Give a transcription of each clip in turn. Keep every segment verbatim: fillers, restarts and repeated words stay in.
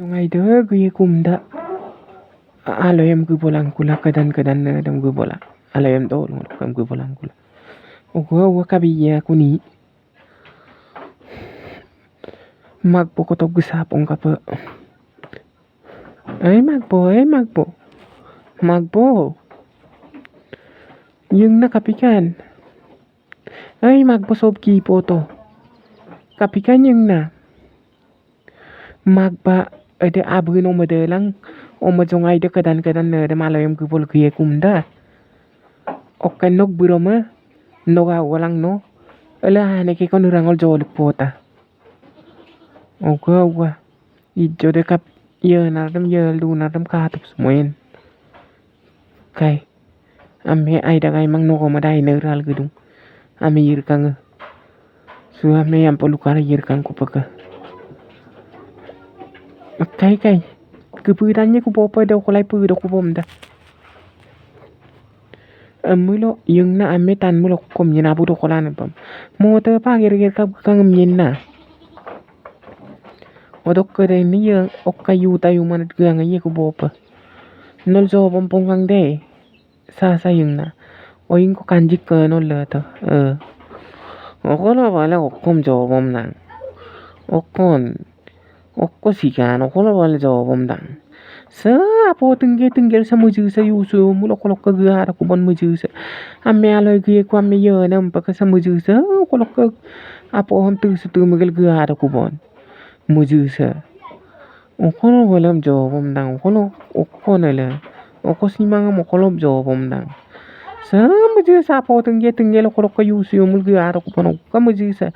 Ngai de geye kumda. Aloyem gíbolangkula, kedan kedan ne dem gíbola. Aloyem do lungkam gíbolangkula. Ogo ogo kabiya kuni. Magbo kotok gísapong kape. Ei magbo, ei magbo. Magbo. Yingna kapikan. Ei magbo sob ki poto. Kapikan yingna. Magba ede abun ome delang, ome jongai de kedan kedan ne de maloyem gíbol geye kumda. Oke nok bírome, noga walang no, ele hane ke kon rangol joluk pota. Oke oke, ijo de kap, ye nardem ye lu nardem katup semoyen. Kai. Ame aida kai mang noko madai neral gedung. Ame yirkange. Su ame yang polu kara yirkang kupeke. Kai kai. Kepu idanye kupope do kolai pu do kupomda. Amulo yengna ame tan mulo kom yena bu do kolane pam. Mote pa gir gir kap kang yena. Odok kede ni ye okka yuta yumanat gange ye kupope. Nol jobom pongkang de. Sasa yingna. Oying ko kanjik ke no le to. Eh. Okolo bale okkom jobom nang. Okon. Okko sikan okolo bale jobom dang. Se apo tengge tenggel sa mujuse yusu mul okolok ke gea ada kubon mujuse. Ame aloy geye ku ame yene empeke sa mujuse okolok ke apo hon tu sutu megel gea ada kubon. Mujuse. Okolo balem jobom dang, okolo, okone le. Oko simangem okolo jobom dang. Se mujuse apo tengge tengge lo kolok ke yusu mul gea ada kubon oka mujuse.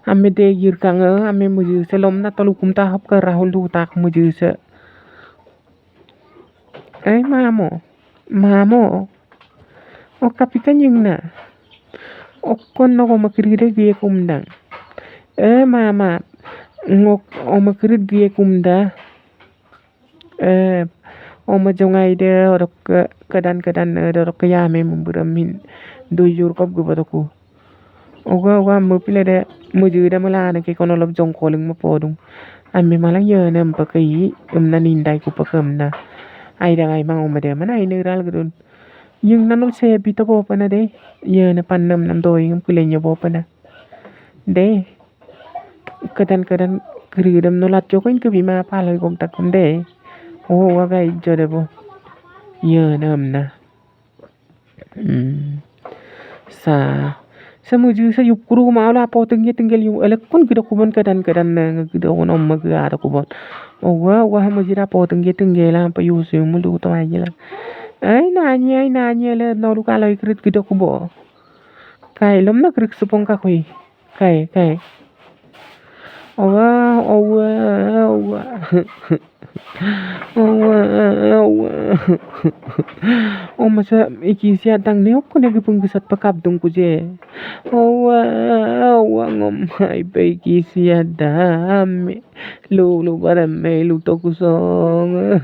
Ame de yirkange, ame mujuse lomna tolukum tahap ke Rahul dutak mujuse. Ei mamo, mamo. O kapikan yingna. Okon noko makiride geye kumdang. Eh mama, ngok o makirid geye kumda. Eh, oma jongai de orok ke kedan kedan de orok ke yame mumburamin. Duyur kop gubatoku. Oga oga mupila de muju de mala ne ke kono lop jongkoling mapodung. Ami malang yene mpeke i emna nindai kupeke emna. Aida ngai mang oma de mana ine ral gedun. Ying nanul se bito bopana de. Yene pannem nam doying emkule nye bopana. De. Kedan kedan keri dem nolat jokoin ke bima palai gom takum de. O waga ijo de bo. Yene emna. Hmm. Sa, sa muju sa yukuru ma ala apo tengge tenggel yu elekon gida kubon kedan kedan nang gida kubon om magi ada kubon. Oga oga ha muju da apo tengge tenggel la pa yusu mulu to aja la. Ai nanya ai nanya le no luka lo ikrit gida kubo. Kai lom na krik supong kakui. Kai kai. Owa owa owa. Owa owa. O masa iki sia tang ne okko ne gipung gesat pakap dong kuje. Owa owa ngom hai pe iki sia dame. Lulu barame lu tokusong.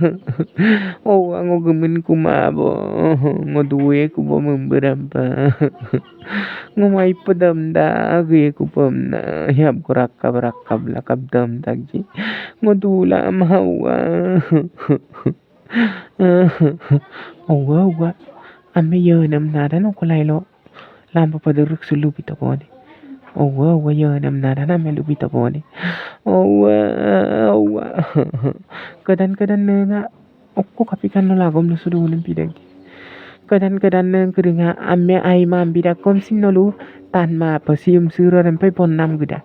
Owa ngo gemen kumabo. Ngo duwe kubo memberampa. Ngomai pedam da agi aku pemna hiap ku rakab rakab lakab dam tagi. Ngodula mahawa. Owa owa. Ame yenem nada no kulailo. Lampa pada ruk sulu pita poni. Owa owa yenem nada name lu pita poni. Owa owa. Kedan kedan nenga. Okko kapikan no lagom no sudu nem pidang. Kedan kedan neng keringa ame ai mam bidakom sin nolu tan ma apa sium suro rempe pon nam geda.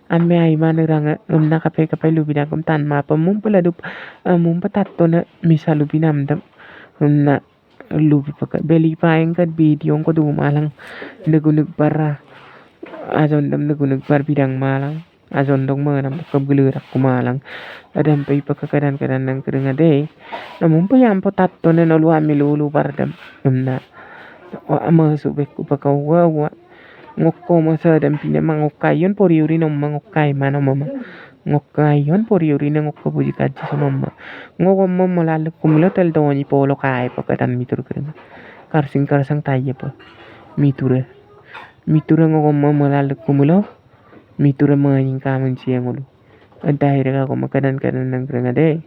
Ame ai ma nerang emna kape kape lu bidakom tan ma apa mumpe ladup mumpe tatto ne misa lu binam dem. Emna lu bipaka beli paeng kat bidiong ko du malang. Neguneg bara. Ajon dem neguneg bar bidang malang. Ajon dong menam kebelerak kumalang. Adam pe ipa kekedan kedan nang keringa de. Namun pe yampo tatto ne nolu ami lulu bardem. Emna. Wa ama subek ku paka wa wa. Ngokko masa dem pine mangokkayon poriuri nom mangokkai mano mama. Ngokkayon poriuri ne ngokko buji kaji so mama. Ngokko mama lalu kumilo tel donyi polo kai pakedan mitur keringa. Karsing karsang taye pa. Miture. Miture ngokko mama lalu kumilo. Miture manying kamen sia ngolu. Adaire kako makanan kanan nang keringa de.